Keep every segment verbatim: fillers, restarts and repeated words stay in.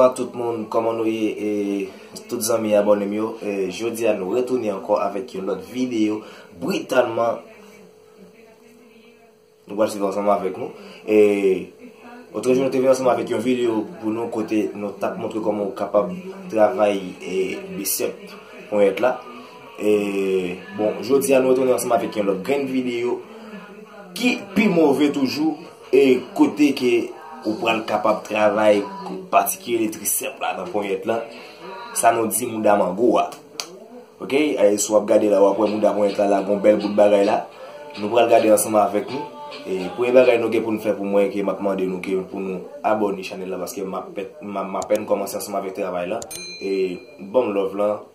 Bonjou tout moun, kòman nou ye? E tout zanmi abòne m yo, e jodi a nou retounen ankò avèk yon lòt videyo britalman. Nou pral swiv ansanm avèk nou. E otrejou nou te vin ansanm avèk yon videyo pou nou kote nou t ap montre kòman ou kapab travay e bisèp ponyèt la. E bon, jodi a nou retounen ansanm avèk yon lòt grenn videyo ki pi move toujou, e kote ke ou pral kapab travay patikilye trisèp la nan ponyèt la, sa nou di mouda mango a. Ok, e si w ap gade la, w ap wè mouda ponyèt la, la gon bèl bout bagay la. Nou pral gade ansanm avèk nou. E premye bagay nou gen pou n fè, pou mwen, ke m ap mande nou ke pou nou abòne chanèl la, paske m ap pèt- m ap- m apèn kòmanse ansanm avèk travay la. E ban m love lan.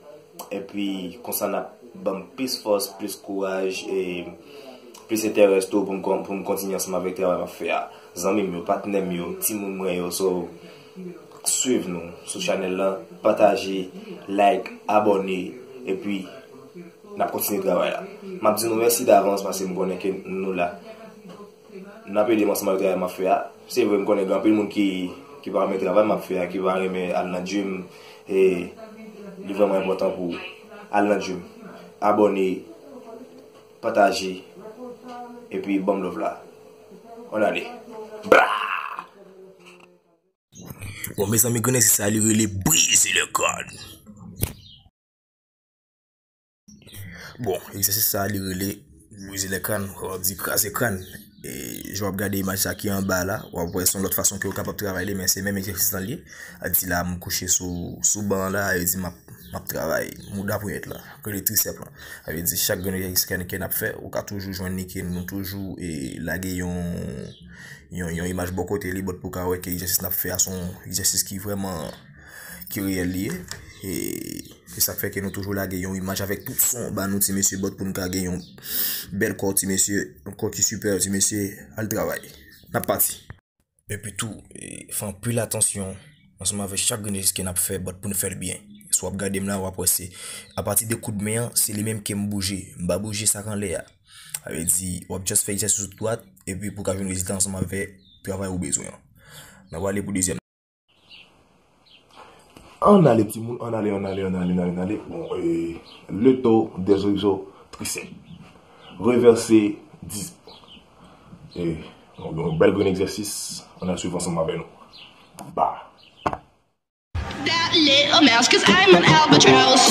Epi konsa n ap ban m plis fòs, plis kouraj, e plis enterès tou pou m kon- pou m kontinye ansanm avèk travay m ap fè a. Zanmi m yo, patnè m yo, timoun mwen yo, so swiv nou sou chanèl lan, pataje, like, abòne, epi n ap kontinye travay la. M ap di nou mèsi davans paske m konnen ke nou la. N ap ede m ansanm avèk travay m ap fè a. Se vre, m konnen gen anpil moun ki, ki pa renmen travay m ap fè a, ki pa renmen al nan gym, e li vrèman enpòtan pou al nan gym. Abòne, pataje, epi ban m love la. On ale. Bra! Bon, mezanmi, grenn egzèsis sa, li rele brize le crâne. Bon, egzèsis sa, li rele brize le crâne, w ap di kraze crâne. E jan w ap gade imaj sa ki anba la, w ap wè se yon lòt fason ke w kapab travay li, men se menm egzèsis lan li ye. A di la, m kouche sou, sou ban la, e di m ap, m ap travay mouda ponyèt la, rele trisèp lan. Sa vle di, chak grenn egzèsis ke, ke n ap fè, ou ka toujou jwenn li, ke nou toujou e lage yon, yon, yon imaj bò kote li, bòt pou w ka wè ke egzèsis n ap fè a se yon egzèsis ki vrèman, ki reyèl li ye. E se sa k fè ke nou toujou lage yon imaj avèk tout son ba nou, ti mesye, bòt pou n ka gen yon bèl kò, ti mesye, yon kò ki sipè, ti mesye, al travay. N ap pati. Epi tou, e, fè anpil atansyon ansanm avèk chak grenn egzèsis ke n ap fè, bòt pou n fè l byen. Si w ap gade m la, w ap wè se apati de koud men an, se li menm ke m bouje. M pa bouje sa k anlè a. Sa vle di, w ap just fè egzèsis ou dwat, epi pou w ka jwenn rezilta ansanm avèk travay ou bezwen an. N ap ale pou dezyèm. Ann ale, timoun, ann ale, ann ale, ann ale, ann ale, ann ale. Bon, e, le taux d'exotriceps. Reverse dis. E, yon, yon bèl grenn egzèsis. Ann al swiv ansanm avè nou. Ba. That little mouse, 'cause I'm an albatross.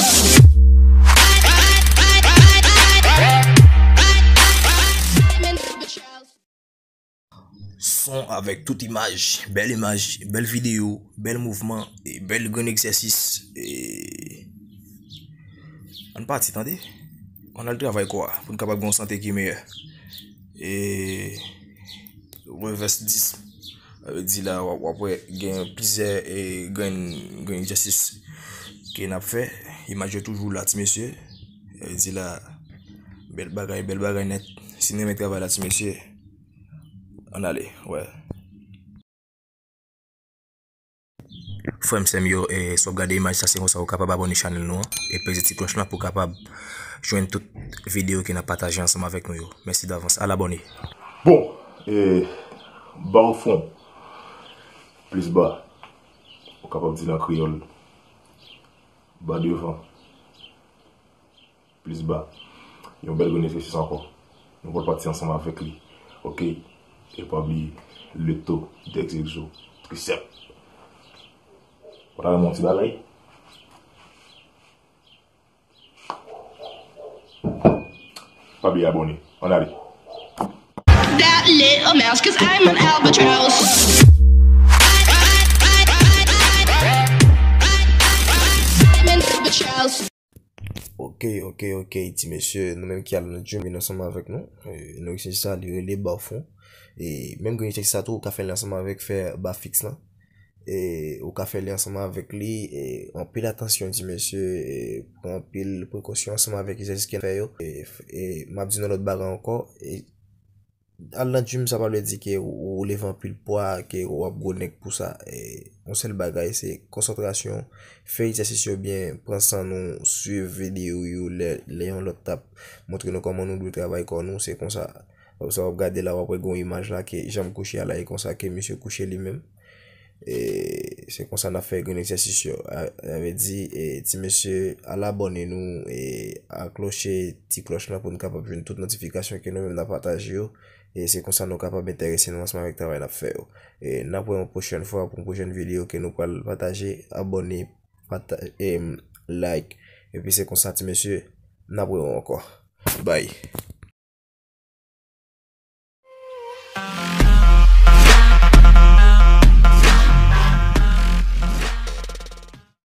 I'm an albatross. Son avèk tout imaj, bèl imaj, bèl videyo, bèl mouvman, e bèl grenn egzèsis. E ann pati, tande. Ann al travay kò a, pou n kapab gen yon sante ki meyè. E revès dis. Sa vle di la, w ap, w ap wè gen plizyè, e, grenn, grenn egzèsis ke n ap fè. Imaj yo toujou la, ti mesye. Sa vle di la, bèl bagay, bèl bagay nèt. Si n renmen travay la, ti mesye, ann ale, wè. Frè m, sè m yo, e, si w ap gade imaj sa, se konsa ou kapab abòne chanèl nou an, e peze ti klòch lan pou w kapab jwenn tout videyo ke n ap pataje ansanm avèk nou yo. Mèsi davans. Al abòne. Bon, e, ba o fon, plis ba, ou kapab di l an kreyòl, ba devan, plis ba. Yon bèl grenn egzèsis ankò. Nou pral pati ansanm avèk li. Ok? E pa bliye, le taux d'exotriceps. Ou ta renmen yon ti bagay? Pa bliye abòne. Ann ale. That little mouse, 'cause I'm an albatross. I'm an albatross. Ok, ok, ok, ti mesye, nou menm ki al nan gym, vin ansanm avèk nou. E, nou egzèsis sa, li rele ba o fon. E menm grenn egzèsis sa tou, ou ka fè l ansanm avèk fè ba fiks lan. E ou ka fè li ansanm avèk li, e anpil atansyon, ti mesye, e pran anpil prekosyon ansanm avèk egzèsis ke n fè yo. E, e m ap di nou lòt bagay ankò, e al nan gym, sa pa vle di ke ou, ou leve anpil pwa, ke w ap gwo nèg pou sa. E yon sèl bagay, se konsantrasyon, fè egzèsis yo byen, pran san nou, swiv videyo yo lè, lè yon lòt t ap montre nou kòman nou dwe travay kò nou, se konsa. Sa w ap gade la, w ap wè gen yon imaj la ke jan m kouche a la, e konsa ke misye kouche li menm. E Se konsa n ap fè grenn egzèsis yo. A, sa vle di, e, ti mesye, al abòne nou, e, akloche ti klòch lan pou n kapab jwenn tout notifikasyon ke nou menm n ap pataje yo. E se konsa nou kapab enterese nou ansanm avèk travay n ap fè yo. E n ap wè yon pwochèn fwa pou yon pwochèn videyo ke nou pral pataje, abòne, pata-, e, like. Epi se konsa, ti mesye, n ap wè yo ankò. Bye.